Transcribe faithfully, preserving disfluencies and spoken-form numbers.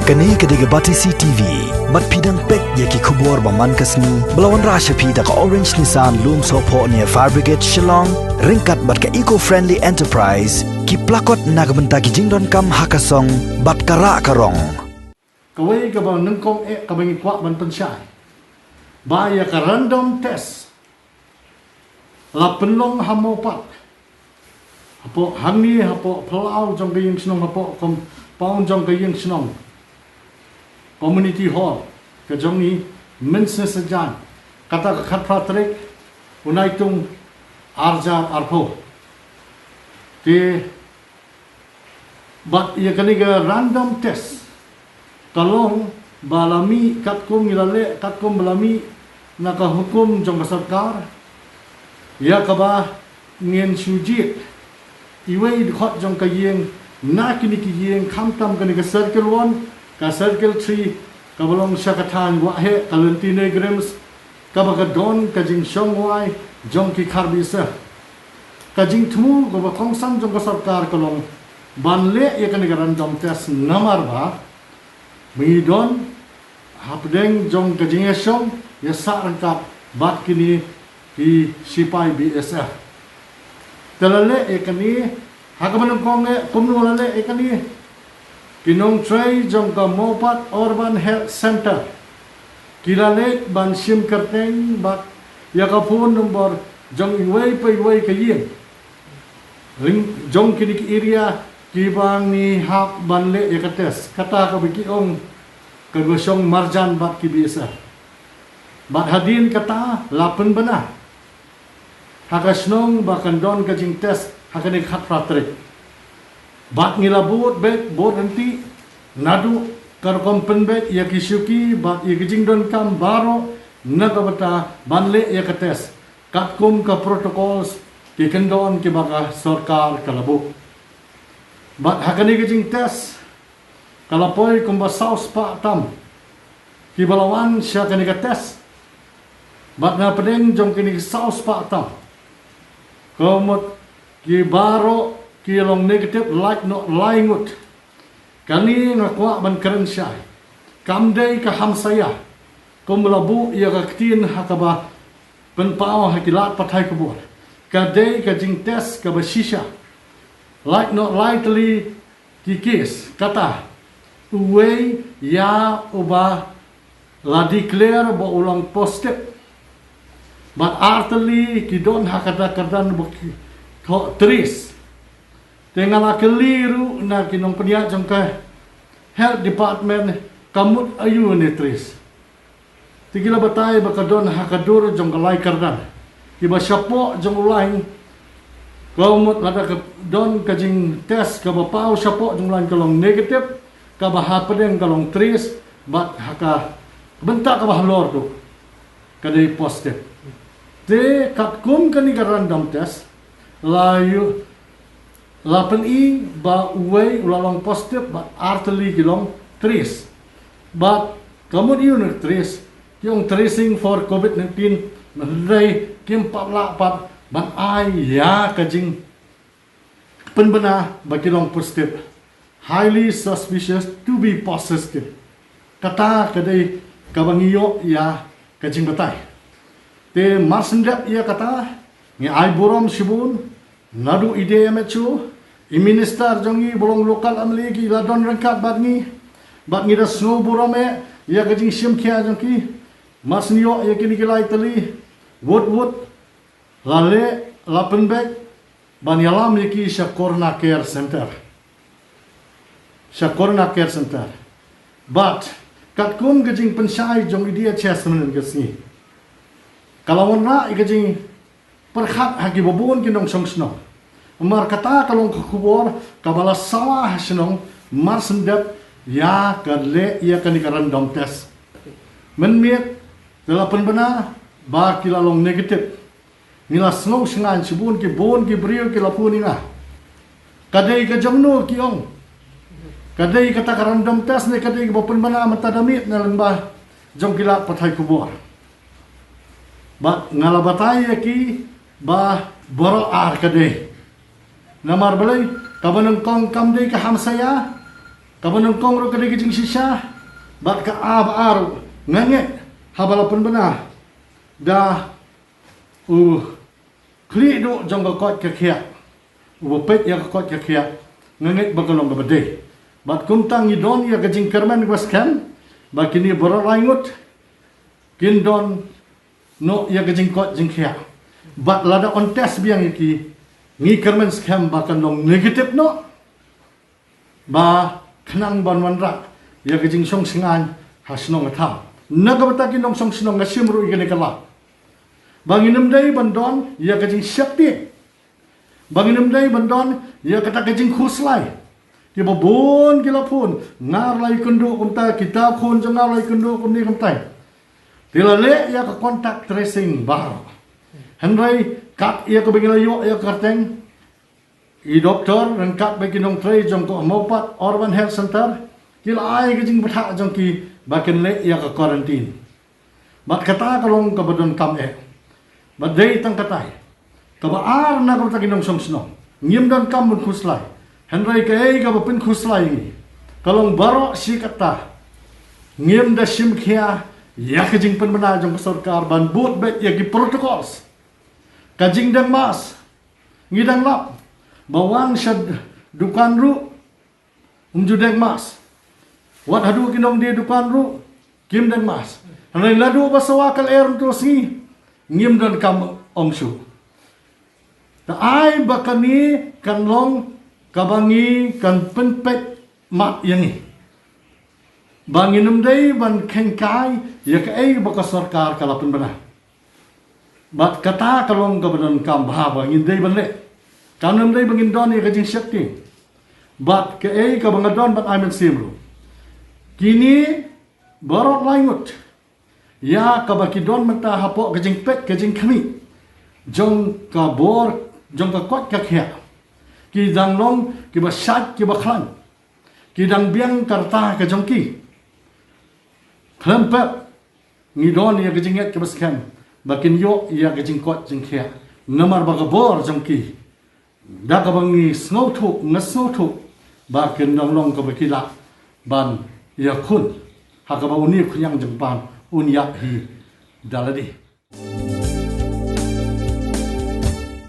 Kane ka dei ka Batesi T V. Bad phi dang peit ïa ki khubor ba man ka sngi ba la wanrah sha phi da ka Orange Nissan Lumsohphoh near Fire Brigade Shillong, ryngkat bad ka Eco Friendly Enterprise, ki plakot na ka bynta ki jingdonkam ha ka song bad ka rah ka rong. Kawei kaba nyngkong eh kaba ngi kwah ban pynshai ba ïa ka random test la pynlong ha Mawpat, hapoh hangne, hapoh phyllaw jong ka ïing shnong, hapoh compound jong ka ïing shnong, Community Hall ka jong ngi, mynsngi sajan, kata ka khatphra tarik u Naitung arhajar arphew. Te bad ïa kane ka random test ka long ba la mih katkum ngi la leh, katkum ba la mih na ka hukum jong ka sorkar, ïa kaba ngin shu jied iwei i dkhot jong ka ïing na kine ki ïing, khamtam kane ka Circle One, ka Circle Three kaba long sha ka thaiñ Waheh, ka lynti NEIGRIHMS, kaba ka don ka jingshongwai jong ki Karbi Sir. Ka jingthmu kaba kongsan jong ka sorkar ka long ban leh ïa kane ka random test, namar ba ba ngi don hapdeng jong ka jingïashong ïasah ryngkat bad kine ki shipai B S F. Te la leh ïa kane, ha kaba nyngkong eh kumno la leh ïa kane? Ki nongtrei jong ka Mawpat Urban Health Centre ki la leit ban shim kyrteng bad ïa ka phone number jong iwei pa iwei ka ïing jong kine ki area kiba ngi hap ban leh ïa ka test, kata kaba ki ong kaba shong marjan bad ki B S F. Bad hadien kata la pynbna ha ka shnong ba kan don ka jingtest ha kane ka khatphra tarik. Bad ngi la bud beit, bud ryntih naduh ka rukom pynbeit ïa ki shuki bad ïa ki jingdonkam baroh na ka bynta ban leh ïa ka test katkum ka protocols, ki kyndon kiba ka sorkar ka la buh. Bad ha kane ka jingtest ka la poi kumba saw spah tam kiba la wan sha kane ka test. Bad na pdeng jong kine ki saw spah tam, ka mut ki baroh ki long negative lait noh lai ngut. Kane nga kwah ban kren shai, kam dei ka hamsaïa kumba la buh ïa ka ktien ha kaba pynpaw ha ki lad pathai khubor. Ka dei ka jingtest kaba shisha. Lait noh lai tylli ki case, kata uwei ïa uba la declare ba u long positive. Bad ar tylli ki don ha kata ka kyrdan ba ki thoh trace. Te nga la kylli ruh na ki nongpynïaid jong ka health department, ka mut aïu ne trace. Te ki la batai ba ka don ha ka dur jong ka lai kyrdan kiba shapoh jong u lain. Ka mut lada ka don ka jingtest kaba paw shapoh jong u lain ka long negative, kaba hapdeng ka long trace, bad ha ka bynta kaba halor tu ka dei positive. Te katkum kane ka random test la ïoh la pyni ba uwei u la long positive bad ar tylli ki long trace. Bad ka mut ïa u na trace, ki ong tracing for covid nineteen, hynrei kim pat lah pat ban ai ïa ka jingpynbna ba ki long positive. Highly suspicious to be positive. Kata ka dei kaba ngi ïoh ïa ka jingbatai. Te mar shen dep ïa kata, ngi ai burom shibun naduh i D M H O, i minister jong ngi, ba long local M L A, ki la don ryngkat bad ngi. Bad ngi da sngew burom eh ïa ka jingshim khia jong ki. Mar shen ïoh ïa kine ki lai tylli, wut wut la leh, la pynbeit ban ïalam ïa ki sha Corona Care Center. Sha Corona Care Center. Bad katkum ka jingpynshai jong i D H S mynne ka sngi, ka la wanrah ïa ka jingpyrkhat ha kiba bun ki nongshong shnong. Namar kata ka long ka khubor kaba la sawa ha shnong mar shen dep ïa ka leh ïa kane ka random test. Mynmiet te la pynbna ba ki la long negative. Ngi la sngew shngaiñ shibun, ki bun ki briew ki la phone ïa nga. Ka dei ka jong no, ki ong. Ka dei kata ka random test ne ka dei kaba pynbna mynta da miet na lyngba jong ki lad pathai khubor. Bad nga la batai ïa ki ba baroh ar ka dei. Namar balei? Kaba nyngkong kam dei ka hamsaïa, Kaba nyngkong ruh ka dei ka jingshisha, bad ka a ba ar ruh, nga ngeit haba la pynbna da u khlieh duh jong ka koit ka khiah, uba peit ïa ka koit ka khiah, nga ngeit ba ka long kaba dei. Bad kumta ngi don ïa ka jingkyrmen kaba skhem ba kine baroh lai ngut kin don noh ïa ka jingkoit jingkhiah. Bad lada yn test biang ïa ki, ngi kyrmen skhem ba kan long negative noh, ba khnang ban wanrah ïa ka jingshong shngain ha shnong ha thaw. Na ka bynta ki nongshong shnong, nga shim ruh ïa kane ka lad ba ngin ym dei ban don ïa ka jingsheptieng, ba ngin ym dei ban don ïa kata ka jingkhuslai. Kiba bun ki la phone, nga la ïakynduh kumta, kita khun jong nga la ïakynduh kumne kumtai. Te la leh ïa ka contact tracing baroh. Hynrei kat ïa kaba ngi la ïoh ïa ka kyrteng, i doktor ryngkat bad ki nongtrei jong ka Homeopath Urban Health Centre, ki la ai ka jingbthah jong ki ba kin leh ïa ka quarantine. Bad kata ka long kaba donkam eh. Bad dei tang katai. Kaba ar, na ka bynta ki nongshong shnong, ngim donkam ban khuslai. Hynrei kaei kaba pynkhuslai ngi, ka long baroh shi katta ngim da shim khia ïa ka jingpynbna jong ka sorkar ban bud beit ïa ki protocols. Ka jingdeng mask, ngi dang lap ba wan sha dukan ruh, um ju deng mask. Wat haduh ki nongdie dukan ruh kim deng mask. Hynrei naduh ba sawa ka lyer mynta ka sngi, ngim donkam ong shuh. Te ai ba kane kan long kaba ngi kan pynpeit mat ïa ngi, ba ngin ym dei ban kheiñ kai ïa kaei ba ka sorkar ka la pynbna. Bad kata ka long kaba donkam bha ba ngin dei ban leh. Kam nym dei ba ngin don ïa ka jingsheptieng. Bad kaei kaba nga don ban ai mynsiem ruh, kine baroh lai ngut, ïa kaba ki don mynta hapoh ka jingpeit ka jingkhmih jong ka bor jong ka koit ka khiah, ki dang long kiba shait kiba khlaiñ, ki dang biang ka rta ka jong ki. Khlem pep, ngi don ïa ka jingngeit kaba skhem ba kin ïoh ïa ka jingkoit jingkhiah, namar ba ka bor jong ki, da kaba ngi sngewthuh, nga sngewthuh ba kin dang long kaba ki lah ban ïakhun, ha kaba une u khñiang jong pan un ïap hi da lade.